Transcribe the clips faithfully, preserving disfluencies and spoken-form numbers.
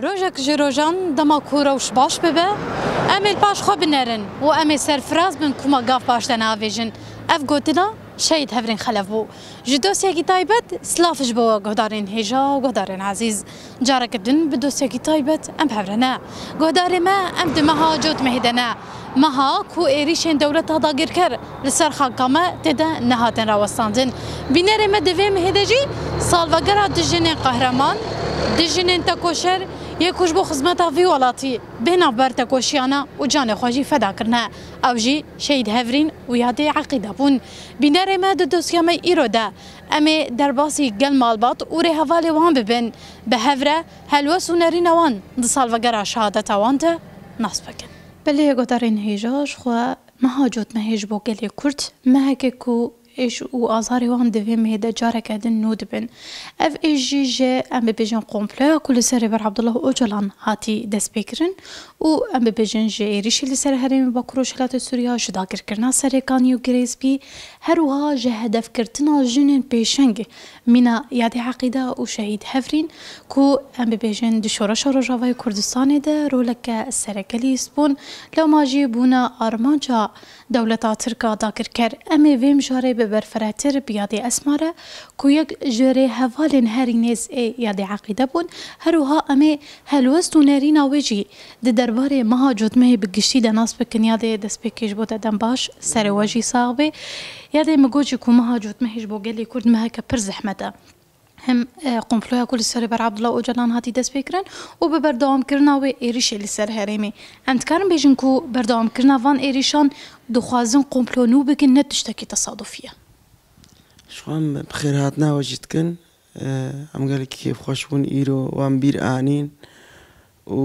Rojek ji rojan dema ku rewş baş bibe, em ê li paş xwe binerin û em ê serfiraz bin ku me gav paş de neavêjin. Ev gotina Şehîd Hevrîn Xelef bû. Ji dosyekî taybet, silav ji bo we guhdarên hêja û guhdarên ezîz. Careke din bi dosyekî taybet em bi hev re ne. Guhdarê me, em di meha Cotmehê de ne. Meha ku êrîşên dewleta dagirker li ser xaka me tê de nehatin rawestandin. Bînerê me di vê mehê de jî salvegera du jinên qehreman, du jinên tekoşer yê ku ji bo xizmeta vî welatî bê navber tekoşiyane û canê xwe jî feda kirine. Ew jî Şehîd Hevrîn û yadê Eqîde bûn. Bînerê me di dosya me îro de em ê derbasî gel malbat û rêhevalê wan bibin. Bi hev re helwest û nerîna wan di salvegera şehadeta wan de nas bikin. Belê guhdarên hêja, ji xwe meha Cotmehê ji bo gelê Kurd meheke ku êş û azarê wan di vê mehê de careke din nû dibin. Ev êş jî ji, em bibêjin, komploya ku li ser Rêber Abdullah Ocalan hatî destpêkirin û em bibêjin ji êrîşî li ser herêmê Bakur Rojhilatê Sûriya, ji dagirkirina Serêkanî û Girê Spî, her wiha ji hedefgirtina jinên pêşeng mîna yadê Eqîde û Şehîd Hevrîn ku em bibêjin di şoreşa Rojavayê Kurdistanê de roleke sereke lîst bûn, lewma jî bûne armanca dewleta Tirk a dagirker. Em ê vê mijarê bi berfirehtir bi yadê Esma re ku yek ji rêhevalên herî nêz ê yadê Eqîde bûn, her wiha em ê helwest û nerîna wê jî di derbarê meha Cotmehê bi giştî de nas bikin. Yadê, destpêkê ji bo te dem baş, serê we jî sax bê. Yadê, min got jî ku meha Cotmehê ji bo gelê Kurd meheke pir zehmet e. Hem, e, komploya ku li ser Rêber Abdullah Ocalan hatî destpêkirin û bi berdewamkirina wê êrîşê li ser herêmê. Em dikarin bêjin ku berdewamkirina van êrîşan dixwazin komplo nû bikin, ne tiştekî tesadufî ye. Ji xwe em bi xêrhatina we jî dikin. E, em gelekî kêfxweş bûn îro wan bîr anîn û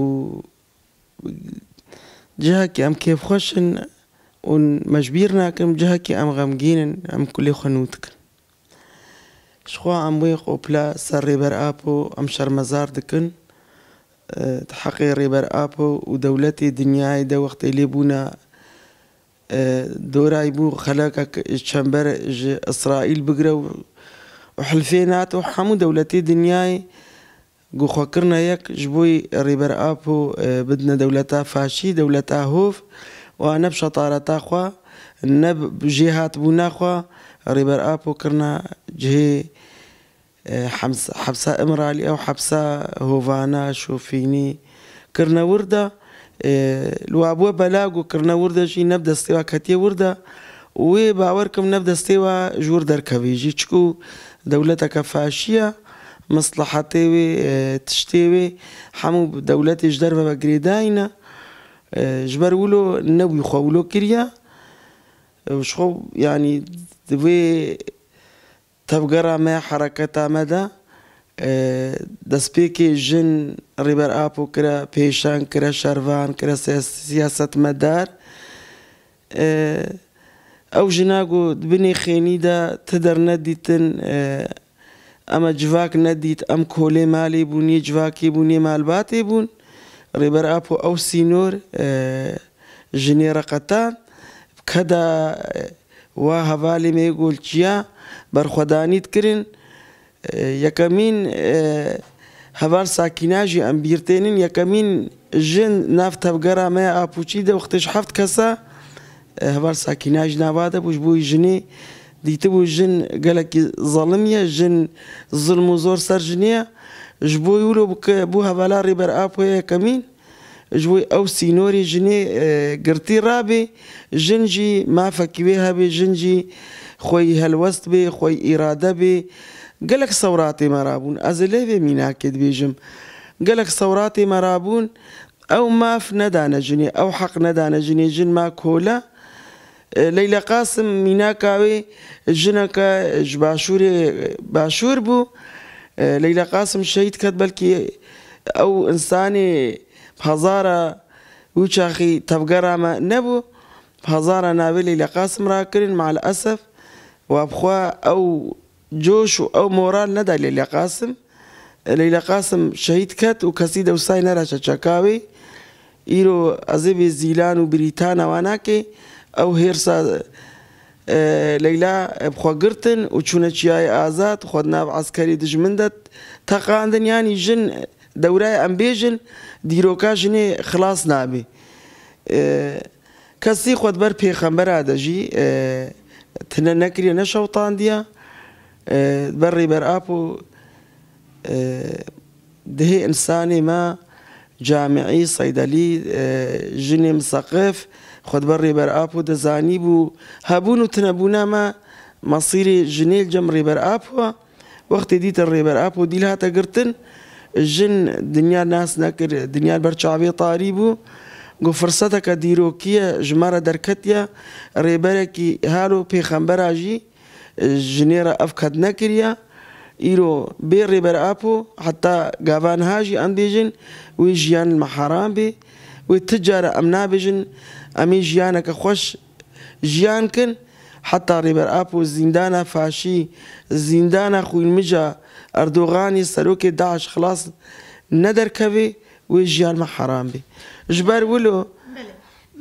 cihekî em kêfxweş in û me ji bîr nakin, cihekî em xemgîn in, em kulê xwe nû dikin. Ji xwe em wê qopla ser Rêber Apo em şermezar dikin. E, di heqê Rêber Apo û dewletê dinyayê de wextê lê bûna, e, dorayî bû xelekek çember ji Îsraîl bigire û, û hilfê NATO, hemû dewletê dinyayê ku xwe kirine yek ji bo Rêber Apo, e, bidine dewleta faşî, dewleta hov, û ne bi şetareta xwe, ne bi jêhatbûna xwe, Rêber Apo kirine cihê, e, hems-, hepsa Îmralî, ew hepsa hovana, şofînî kirine wir de, e, li wa bûye bela ku kirine wir de jî ne bi destê wa ketiye wir de, û wê bawer kim ne bi destê wa ji wir derkevê jî, çiku dewleteke faşî ye, meslehetê wê, e, tiştê wê, hemû dewletê ji derve ve girêdayî ne. E, ji ber wilo ne wî xwe wilo kiriye. E, ji xwe, yanî, di vê tevgera me, hereketa me de, e, destpêkê jin Rêber Apo kire pêşeng, kire şervan, kire siya-, siyasetmedar. E, ew jina ku di binê xênî de ti dernedîtin, e, em e civak nedît, em kolê malê bûn, yê civakê bûn, yê malbatê bûn. Rêber Apo ew sînor, e, jinê re qetand. Bi keda, e, wa hevalê me yê golçiya berxwedanî dikirin. E, yekemîn, e, heval Sakîna jî em bîr tênin. Yekemîn jin nav tevgera me ya Apoçî de wextê ji heft kesa, e, heval Sakîna jî nava de bû, ji bo jinê dîtibû jin gelekî zelim ye, jin zilm û zor ser jinê ye. Ji bo wilo bike, bû hevala Rêber Apo ye yekemîn. Ji bo ew sînorê jinê, e, girtî rabe, jin jî mafekî wê hebe, jin jî xweyî helwest be, xweyî îrade be. Gelek sewratê me rabûn. Ez ê lê vê mînakê dibêjim. Gelek sewratê me rabûn. Ew maf nedane jinê, ew heq nedane jinê, jin ma kole. E, Leyla Qasim mînaka wê jineke ji başûrê, başûr bû. E, Leyla Qasim şehîd ket, belkî ew însanê bi hezara wî çaxî tevgera me nebû. Bi hezara navê Leyla Qasim rakirin, maalesef. Wa bi xwe ew coş û ew moral neda Leyla Qasim. Leyla Qasim şehîd ket û kesî dewsayê neraşe çeka wê. Îro ez ê bê Zîlan û Brîtana wa nakê. Ew hêrsa, e, Leyla, e, bi xwe girtin û çûne Çiyayê Azad, xwe di nav eskerê dijmin de teqandin. Yanî jin dewraya em bêjin, dîroka jinê xilas nabe. E, kesî xwe di ber pêxembera de jî, e, tine nekiriye, neşewtandiye. E, di ber Rêber Apo, e, dihê insanê me, camiî, seydelî, e, jinê miseqif, xwe di ber Rêber Apo de zanîbû. Hebûn û tinebûna me, mesîrê jinê li cem Rêber Apo e. Wextê dîtin Rêber Apo dîl hate girtin, jin dinya nas nekir, dinya li ber çavê tarî bû. Got, firseteke dîrokî ye, ji me re derketiye. Rêberekî halo pêxembera jî, e, jinê re ev qet nekiriye. Îro bê Rêber Apo, heta gava niha jî em dibêjin, wê jiyan li me heram bê. Wê ti cara em nabêjin, em ê jiyaneke xweş jiyan kin. Heta Rêber Apo zîndana faşî, zîndana xwînmija Erdoganî, serokê DAIŞ xilas nederkeve, wê jiyan me heram bê. Ji ber wilo Belê.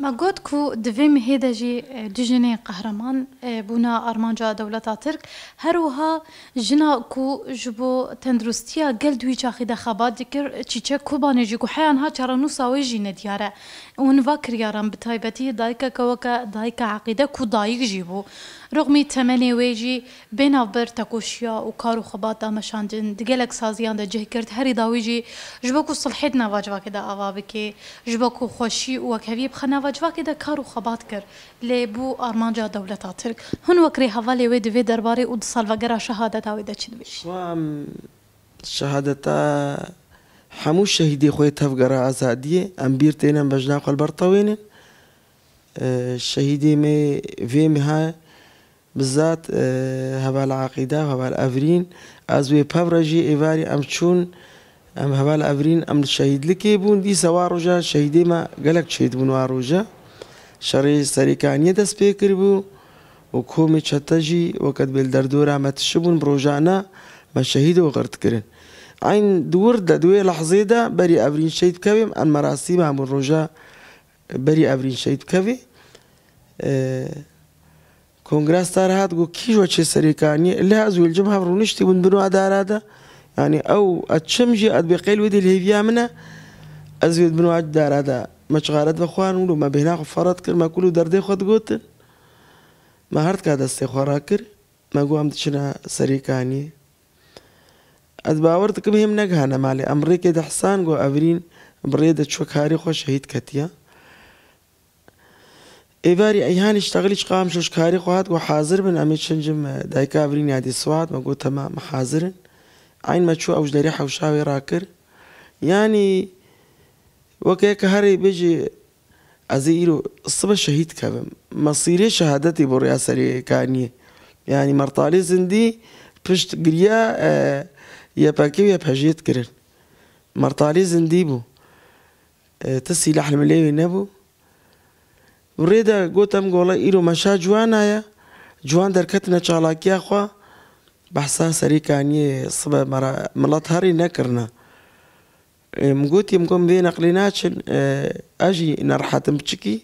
Me got ku di vê mihê de jî, e, du jinên qehreman, e, bûna armanca dewleta Tirk. Her wiha jina ku ji bo tenduristiya gel di wî çaxî de xebat dikir, Çîçek Kobanê jî ku heya niha çarenûsa wê jî nediyar e. Hûn va kiryaran bi taybetî dayikeke weke dayika Eqîde ku dayik jî bû. Rixmî temenê wê jî bê navber tekoşiya û kar û xebat da meşandin, di gelek saziyan de cih girt, herî dawî jî ji bo ku silhê di nava civakê de ava bike, ji bo ku xweşî û wekheviyê bixe nava civakê de kar û xebat kir. Lê bû armanca dewleta Tirk. Hûn wek rêhevalê wê di vê derbarê û di salvegera şehadeta wê de çi dibêjî? Xwe em şehadeta hemû şehîdê xwe yê tevgera azadiyê, em bîr têne, em bejna xwe li ber tewênin. E, şehîdê me vê meha bizat, e, heval Aqîda, heval Evrîn, ez wê pev re jî êvarî em çûn, em heval Evrîn, em li şehîdlikê bûn. Dîsa wa roja şehîdê me gelek çêdibûn wa roja. Şerê Serêkaniyê dest pê kiribû û komê çete jî weke dibê li derdora me tişibûn, bi rojane me şehîd û xirt kirin. Eyn di wir de, di wê lehzê de berî Evrîn şehîd bikevê, em merasîm hebûn roja berî Evrîn şehîd bikevê. E, Kongres dar hat, got, kî ji we çê Serêkaniyê? Lê ez wê li cem hev rûniştî bûn bin wa dara de. Yanî ew, ez çim jî, ez dibê qey li wê dî li hêviya min e. Ez wê di bin wa dara de. Me çixaret vexwarin û me bêhna xwe ferret kir, me kul û derdê xwe digotin. Me her tika destê xwe rakir. Me got, em diçine Serêkaniyê. Ez bawer dikim hê min negihane malê. Em rêkê de Hisan got, Evrîn bi rê de çû karê xwe şehîd ketiye. Êvarî Eyhanî ji texilî çiqa em şoşkarî xwe hat, got, hazir bin, em ê çin cim, e, dayika Evrînî ya dî Swat, me got, temam, hazir in. Eyn me çû ew ji derê hewşa wê rakir. Yanî, weke yeke herê bêjî, ez ê îro sibe şehîd kevim. Mesîrê şehadetê bo rêya Serêkaniyê. Yanî, Mertalê Zindî pişt giriya, e, Y P G û Y P J dikirin. Mertalê Zindî bû. E, ti sîlah li milê wê nebû. Bi rê de gotem, gola îro meşa ciwana ye. Ciwan derketine çalakiya xwe. Behsa Serêkaniyê sibe mera-, milet herî nekirine. E, min gotî, min got, vê neqlê naçin, e, ez jî nerehet im piçikî.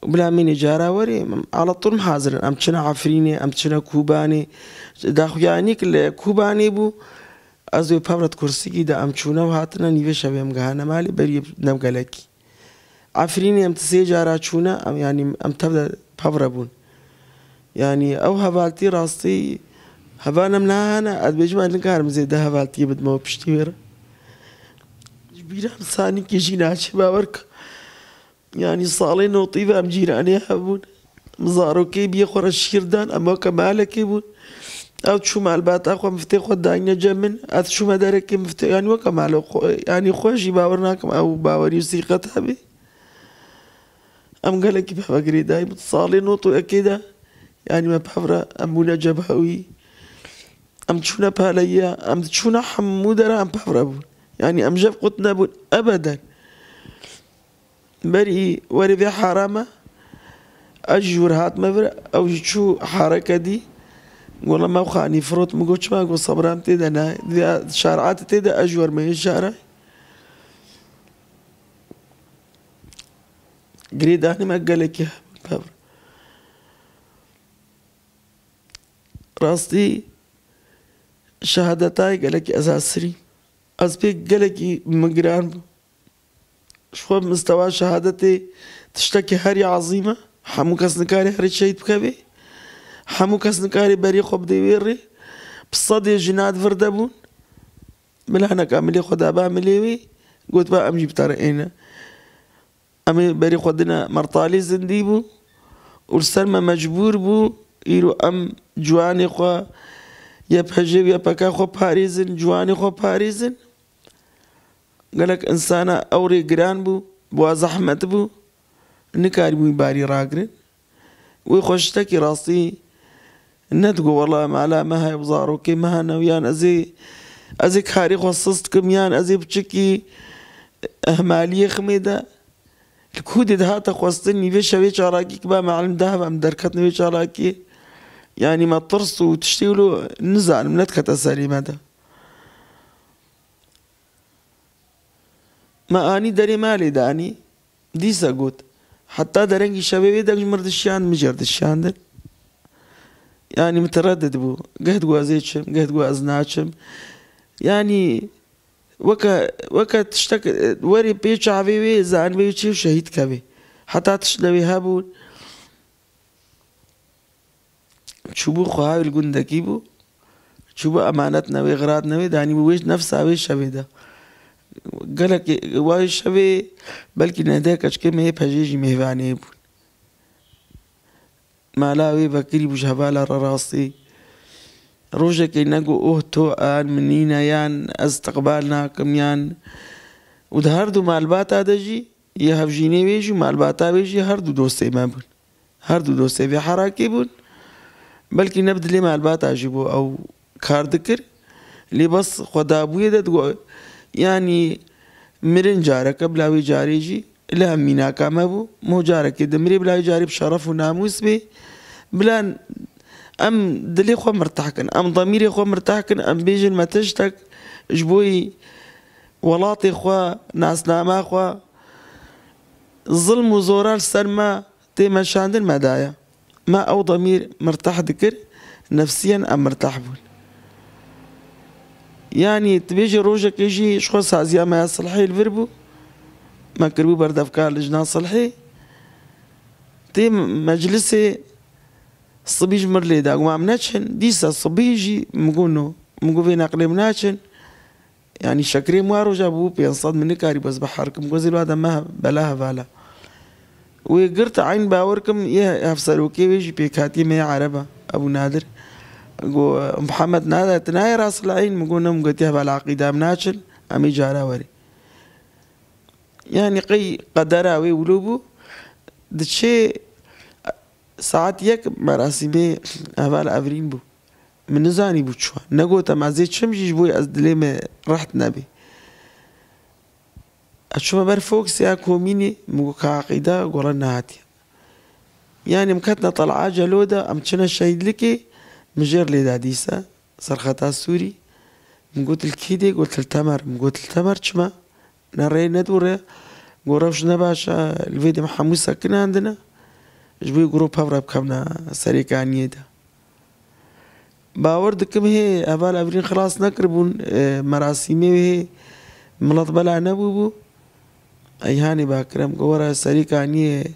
Bila mînê cara werê, em ala tûr em hazir in. Em çine Efrînê, em çine Kobanê. Daxuyanîk li Kobanê bû. Ez wê pevret kursikî de em çûne û hatine, nîvê şevê em gihane malê, berî nem gelekî. Efrînê em ti sê cara çûne, em, yanî em tev de pevre bûn. Yanî ew hevaltî rastî hevan em nahane, ez bêjim ez nikarim zêde hevaltiyê bidime we piştî wê re. Ji bîra min sanîkê jî naçe, bawer ke. Yanî salê notî ve em cîranê hev bûn. Min zarokê biyê xwe re şîr dan, em weke malekê bûn. Ew çû malbata xwe, miftê xwe dayne cem min. Ez çûme derekê miftê, yanî weke mala xwe, yanî xwe jî bawer nakim ew bawerî û sîqet hebe. Em gelekî peve girêdayî bûn. Salê not û yekê de, yanî me pevre, em bûne cebhewî. Em çûne paleyiya, em diçûne hemû dera em pevre bûn. Yanî em jev qut nebûn ebeden. Berî werê vê hara me, ez jî ji wir hatime vir, ew jî çû hareke dî. Gola me xanî firot, min got, çima? Got, sebra min tê de ne, vê şara te tê de, ez ji wer me yê şara. Girêdanî me gelekî hebûn pevre. Rastî şehadetayê gelekî ez hasirî. Ez pê gelekî min giran bû. Ji xwe mistewa şehadetê tiştekî herî ezîm e. Hemû kes nikarê herî şehîd bikevê. Hemû kes nikarê berê xwe bidê wê rê. Bi sedê jina di vir de bûn. Bila hineka milê xwe da ba milê wê. Got ba em jî bi te re êne. Em ê berê xwe dine mertalê zindî bû. Û li ser me mecbûr bû. Îro em ciwanê xwe Y P J û Y P K xwe parêzin, ciwanê xwe parêzin. Gelek insana ew rê giran bû, bi wa zehmet bû, nikarîbûn barî ragirin. Wê xwe ji tekî rastî nedigo, wela mala me heye, zarokê me hene, yan ez ê, ez ê karê xwe sist kim, yan ez ê biçikî ehmaliyê ximê de. Li ku dê dihate xwestin, nîvê şevê çalakî ki ba me elim daheve em derketin vê çalakiyê. Yanî me tirs û tiştê wilo nizanim, nedikete serê me de. Me anî derê malê de anî. Dîsa got, heta derengî şevê wê deng ji mir dişiyand, min jêr dişiyandin. Yanî min tereddid bû. Geh digo ez ê çim, geh digo ez naçim. Yanî weke, weke tiştek, e, werê pê çavê wê, zanibê wê çê û şehîd kevê. Heta tişt lewê hebûn. Çûbû xwe hawî li gundekî bû. Çûbû emanet newê, xirat newê, danîbû wê nefsa wê şevê de. Gelek wayê şevê belkî neh deh keçikê me yê pejê jî mêvanê bûn. Mala wê vekirî bû ji hevala re rastî. Rojekê negot, oh to an min nîne, yan ez istiqbal nakim, yan. Û di her du malbata de jî, yê hevjînê wê jî, malbata wê jî her du dostê me bûn. Her du dostê vê herakê bûn. Belkî ne bi dilê malbata jî bû ew kar dikir. Lê bes xwe dabûyê de digo, yanî mirin careke bila wê carê jî li hev mînaka me bû. Mo carekê dimirê bila wê carê bi şeref û namûs bê. Bila em dilê xwe mirteh kin, em demîrê xwe mirteh kin, em bêjin me tiştek ji bo welatê xwe, nasnama xwe, zilm û zora li ser me tê meşandin me daye. Me ew demîr mirteh dikir, nefsiyen em mirteh bûn. Yanî, tu bêjî rojekê jî ji xwe saziya me ya silhê li vir bû. Me kiribû berdevka lijna silhê. Tê meclisê sibî ji mir lê da. Got, em neçin. Dîsa sibî jî min got no. Min got, vê neqlê min naçin. Yanî şekrê min wa roja bû pênc sed, min nikarî bes bihar kim. Gozê li wa de me bela hevala. Wê girt eyn bawer kim, yê hevserokê wê jî pêkhatiyê me yê Ereb e, Ebû Nadir. Go, Mihemed nade, tu nayê rast li eyn? Min got, ne, min gotiye heval Aqîda em naçin, em ê cara werê. Yanî qey qedera wê wilo bû, diçê saet yek merasîmê heval Evrîn bû. Min nizanîbû çi. Negote me ez ê çim jî ji bo ez dilê me reht nebê. Ez çûme ber Foxê ya komînê, min got, ka Aqîda, gola nehatiye. Yanî em ketine Tel'a Celo de, em çine şehîdlikê, min jêr lê da dîse, serxeta Sûrî. Min got, li kî dê? Got, li Temer. Min got, li Temer çima? Ne rê ne dû rê. Got, rewş ne baş e, li vê dê me hemû sekinandine. Ji bo ku rû pev re bikevne Serêkaniyê de. Bawer dikim hê heval Evrîn xilas nekiribûn, e, merasîmê wê hê milet bela nebûbû. Eyhanê Bakirem got, were Serêkaniyê,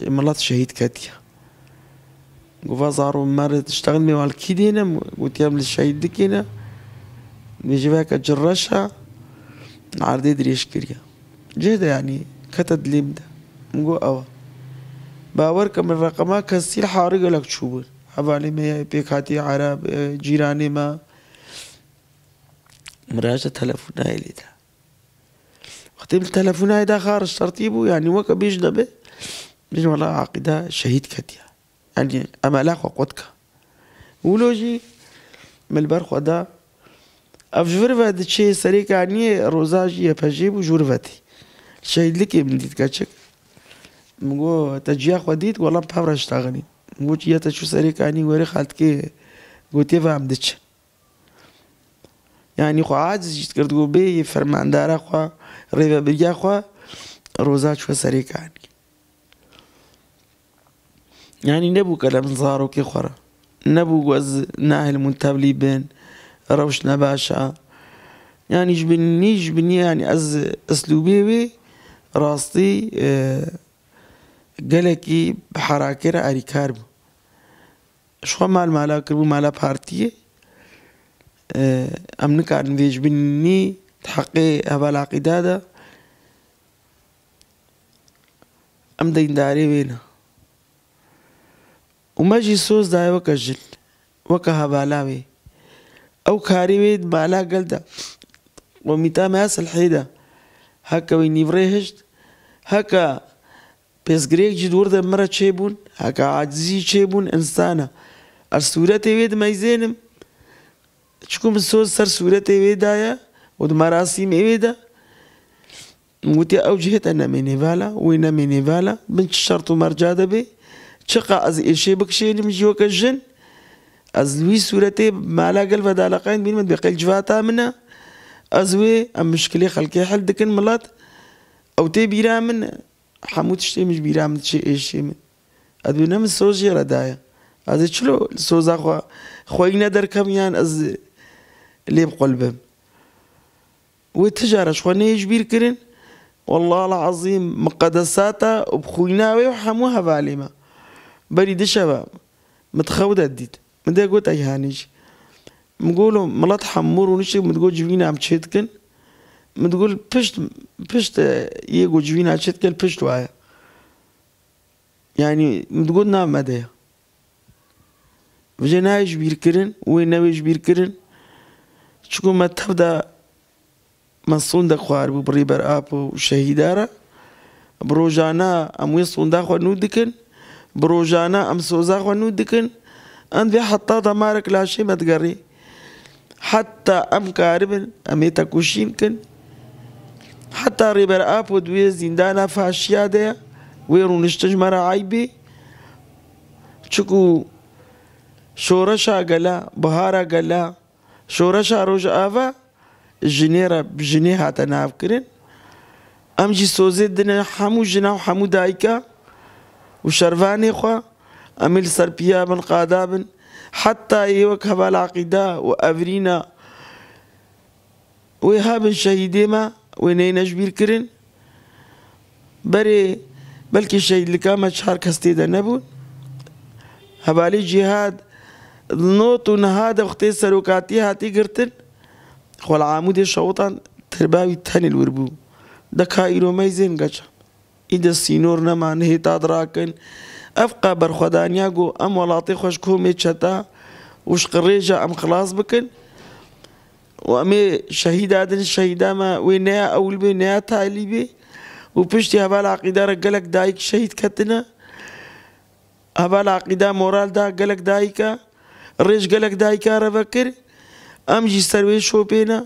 e, milet şehîd ketiye. Got, va zaro, me re tiştexin me wal kî dêne? Gotiye, em li şehîdlikê ne. Vê jî veke ci reş e, erdê dirêj kiriye. Cih de, yanî, kete dilê min de. Min got, ew e. Bawer ke min reqema kesî li harî gelek çûbûn. Hevalê me ye, pêkhatî Ereb, e, cîranê me. Min re ji telefonayê lê de. Wextê min telefonayê da xaric şertî bû, yanî weke bêj nebe. Bêj wela Aqîda şehîd ketiye. Yanî emela xwe qut ka. Wilo jî min li ber xwe da. Ev ji vir ve diçê Serêkaniyê, roza jî Y P J bû, ji vir ve tê. Şehîdlikê min dît keçik. Min got, te ciya xwe dît? Wela pev re ştaxinî. Min got, çiye te çû Serêkanî, werê xaltikê gotiye ve em diçin. Yanî xwe aciz jî dikir, digot bê yê fermandara xwe, rêvebiriya xwe, roza çûye Serêkanî. Yanî nebû kelem zarokê xwe re. Nebû ku ez nahêlim hûn tevlî bin, rewş ne baş e. Yanî ji binî, ji binî, yanî ez, eslûbê wê rastî, e, gelekî bi herakê re alîkar bû. Ji xwe mal mala kiribû mala partiyê. E, em nikarin vê ji binî di heqê heval Aqîda de em deyndarê wê ne. Û me jî soz daye weke jin, weke hevala wê. Ew karê wê di mala gel de, qomîta me ya silhê de, heke wê nîvrê hişt, heke pêzgirêk jî di wir de min re çêbûn, heke acizî çêbûn, insana. Ez sûretê wê dimeyzênim, çiku min soz ser sûretê wê daye û di merasîmê wê de. Min gotiye, ew cihê te nemênê vala, wê nemênê vala, bin çi şert û merca de bê, çiqa ez êşê bikişênim jî weke jin, ez li wî sûretê mala gel vedaleqayên bînim, dibê qey li civata min e, ez wê, em mişkilê xelkê hel dikin milet, ew tê bîra min, hemû tiştê min ji bîra min diçê êşê min. Ez dibê ne min soz jê re daye. Ez ê çilo li soza xwe xweyî nederkevim yan ez lê biqulbim. Wê ti cara ji xwe neyê ji bîr kirin. Wallah el-ezîm, miqedesata û bi xwîna wê û hemû hevalê me. Berî di şeva min di xew de dît. Min de got, ey hanî jî. Min got, lo, milet hemû rûniştin, min digot, civîna em çê dikin. Min digot, pişt, pişt, e, yê ku civîna çê dikin, pişt waye. Yanî, min digot, nav me de ye. Vijê nayê ji bîr kirin, wê newê ji bîr kirin. Çiku me tev de me sondek xwaribû bi Rêber Apo û şehîda re. Bi rojana em wê sonda xwe nû dikin, bi rojana em soza xwe nû dikin. Em vê heta demarek laşê me digerê. Heta em karibin, em ê tekoşîn kin. Heta Rêber Apo di wê zîndana faşiya de ye, wê rûniştin ji me re eyb bê. Çiku şoreşa gela, bihara gela, şoreşa Rojava jinê re, bi jinê hate navkirin. Em jî sozê dine hemû jina û hemû dayika û şervanê xwe. Em ê li ser piya bin, qada bin. Heta yê wek heval Aqîda û Evrîna wê hebin şehîdê me, wê neyne ji bîr kirin. Berê belkî şehîdlika me çar kes tê de nebûn. Hevalê cîhad not û niha de wextê serokatî hatî girtin, xwe li Amûdê şewitan, tirba wî tenê li wir bû. De ka îro meyzên geça. Îde sînor nema, nihêta dirakin. Ev qe berxwedaniya ku em welatê xwe ji komê çeta û ji qirêja em xilas bikin û em ê şehîda din, şehîda me wê neya ewil bê, neya talî bê û piştî heval Aqîda re gelek dayik şehîd ketine. Heval Aqîda moral da gelek dayika, rêj gelek dayika re vekir. Em jî ser wê şopê ne.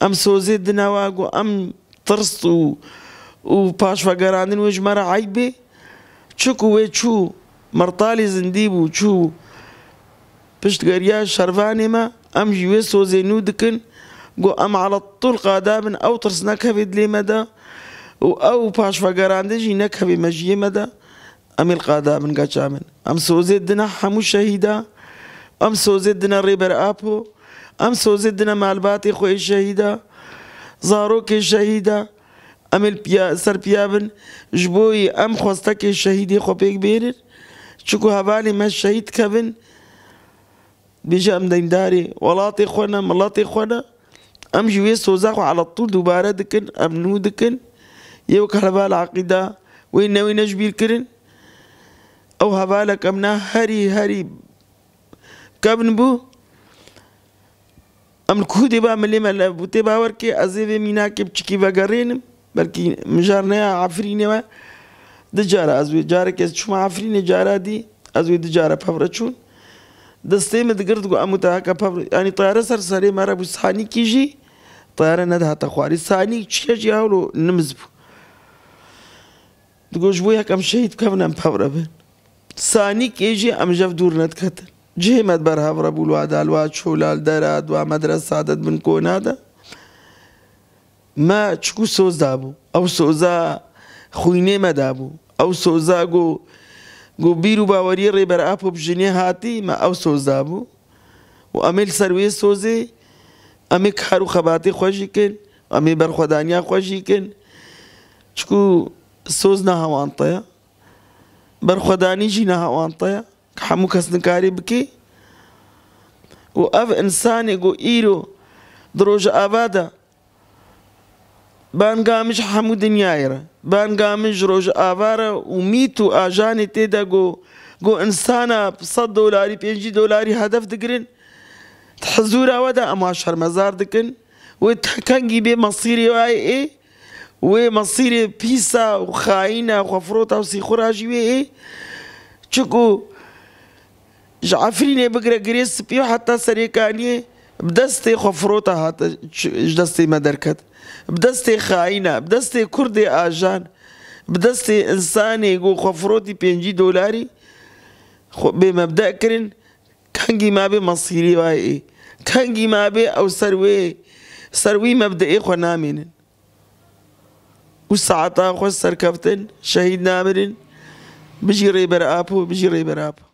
Em sozê dine wa ku em tirs û, û paşvegerandin wê ji me re eyb bê. Çiku wê çû mertalê zindî bû, çû piştgeriya şervanê me, em jî wê sozê nû dikin. Ku em ala tûl qada bin, ew tirs nekevê dilê me de û ew paşvegerandin jî nekevê mejiyê me de. Em ê li qada bin geça min. Em sozê dine hemû şehîda. Em sozê dine Rêber Apo. Em sozê dine malbatê xwe ê şehîda. Zarokê şehîda. Em ê li piya, ser piya bin. Ji bo yî em xwestekê şehîdê xwe pêk bêrin. Çiku hevalê me şehîd kevin. Bêje em deyndarê welatê xwe ne, miletê xwe ne. Em jî wê soza xwe ala tûl dubare dikin, em nû dikin. Yê wek heval Aqîda, wê newê ne ji bîr kirin. Ew hevalek em na herî, herî kevn bû. Em li ku dê ba milê me lev bû. Tê bawer kê, ez ê vê mînakê biçikî vegerênim. Belkî mijar neya Efrînê we. Di cara ez wê, carek ez çûma Efrînê, cara dî ez wê di cara pevre çûn. Destê min digirt, got, "Emo te heke pevre." Yanî tayare ser serê me re bû, Sanîkî jî tayare nedihate xwarî. Sanîk çiye jî hewlo nimiz bû. Digot, "Ji bo yek em şehîd bikevin, em pevre bin." Sanîkê jî em ji hev dûr nediketin. Cihê me di ber hev re bû, li wa da, li wa çola, li dera, di wa medresa de, di bin kona de. Me çiku soz dabû. Ew soza xwînê me dabû. Ew soza ku, ku bîr û baweriyê Rêber Apo bi jinê hatî, me ew soz dabû. Û em ê li ser wê sozê Em ê kar û xebatê xwe jî kin, em ê berxwedaniya xwe jî kin. Çiku soz niha wan te ye. Berxwedanî jî niha wan te ye. Ku hemû kes nikarî bikê. Û ev insanê ku îro di Rojava de banga min ji hemû dinyayê re, banga min ji Rojava re û mît û ajanê tê de ku, ku insana bi sed dolarî, pêncî dolarî hedef digirin, di hizûra we de em wan şermezar dikin. Wê tekengî bê mesîrê wayê ê, wê mesîrê pîsa û xayîna xwefirota û sîxura jî wê ê. Çiku ji Efrînê bigire Girê Spî û heta Serêkaniyê bi destê xwefirota hate, ç-, ji destê me derket. Bi destê xayîna, bi destê Kurdê ajan, bi destê insanê ku xwefirotî pêncî dolarî xwe bê mebde kirin, kengî ma bê mesîrî wayê ê. Kengî ma bê ew ser wê, ser wî mebdeê xwe namînin. Û saeta xwe serkeftin, şehîd namirin. Bijî Rêber Apo, bijî Rêber Apo.